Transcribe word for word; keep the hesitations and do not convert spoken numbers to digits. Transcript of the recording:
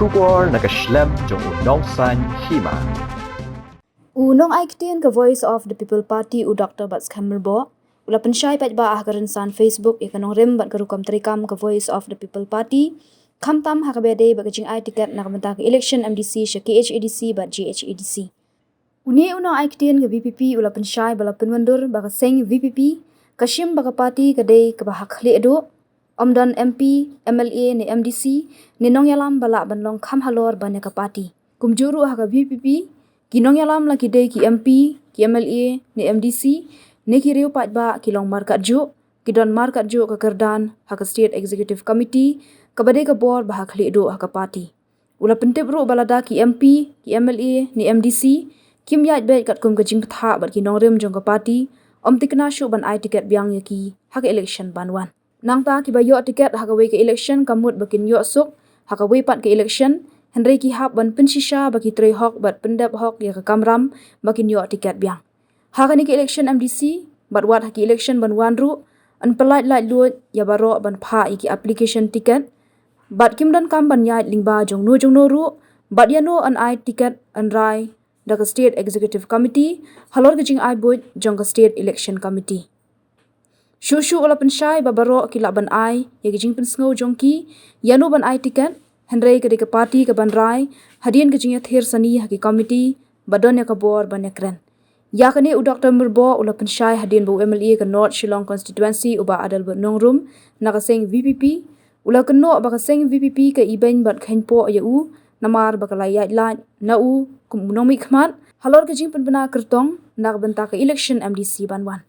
Khubor na ka shlem jong u Nongsaiñ Hima. U nongai ktien ka Voice of the People Party, u Doctor Batskhem Myrboh, u la pynshai paidbah ha ka rynsan Facebook ïa ka nongrim bad ka rukom treikam ka Voice of the People Party, khamtam ha kaba ïadei bad ka jingai tiket na ka bynta ka election M D C sha K H A D C bad G H A D C. Une u nongai ktien ka V P P u la pynshai ba la pynwandur ba ka seng V P P ka shim ba ka party ka dei kaba ha khlieh duh, ym don M P, M L A ne M D C ne nongïalam ba lah ban long kham halor ban ïa ka party. Kumjuh ruh ha ka V P P, ki nongïalam la ki dei ki M P, ki M L A ne M D C ne ki riew paidbah ki long markatjuh, ki don markatjuh ka kyrdan ha ka State Executive Committee kaba dei ka bor ba ha khlieh duh ha ka party. U la pyntip ruh ba lada ki M P, ki M L A ne M D C kim ïaid beit katkum ka jingpyrthah bad ki nongrim jong ka party, ym thikna shuh ban ai tiket biang ïa ki ha ka election ban wan. Nangta kiba ïoh tiket ha kawei ka election ka mut ba kin ïoh suk ha kawei pat ka election, hynrei ki hap ban pynshisha ba ki trei hok bad pyndep hok ïa ka kamram ba kin ïoh tiket biang. Ha kane ka election M D C bad wat ha ki election ban wan ruh, yn pyllait laitluid ïa baroh ban phah ïa ki application tiket bad kim donkam ban ïaid lyngba jongno jongno ruh, bad ïano yn ai tiket yn rai da ka State Executive Committee halor ka jingai buit jong ka State Election Committee. Shuh shuh u la pynshai ba baroh ki lah ban ai ïa ki jingpynsngew jong ki ïano ban ai tiket, hynrei ka dei ka party kaban rai hadien ka jingïathir sani ha ki committee ba don ïa ka bor ban ïakren. Ïa kane u Doctor Myrboh u la pynshai hadien ba u M L A ka North Shillong Constituency u Bah Adelbert Nongrum na ka seng V P P, u la kynnoh ba ka seng V P P ka ibeiñ bad kheiñpoh ïa u namar ba ka la ïaid lait na u kum u nongmihkhmat halor ka jingpynbna kyrtong na ka bynta ka election M D C ban wan.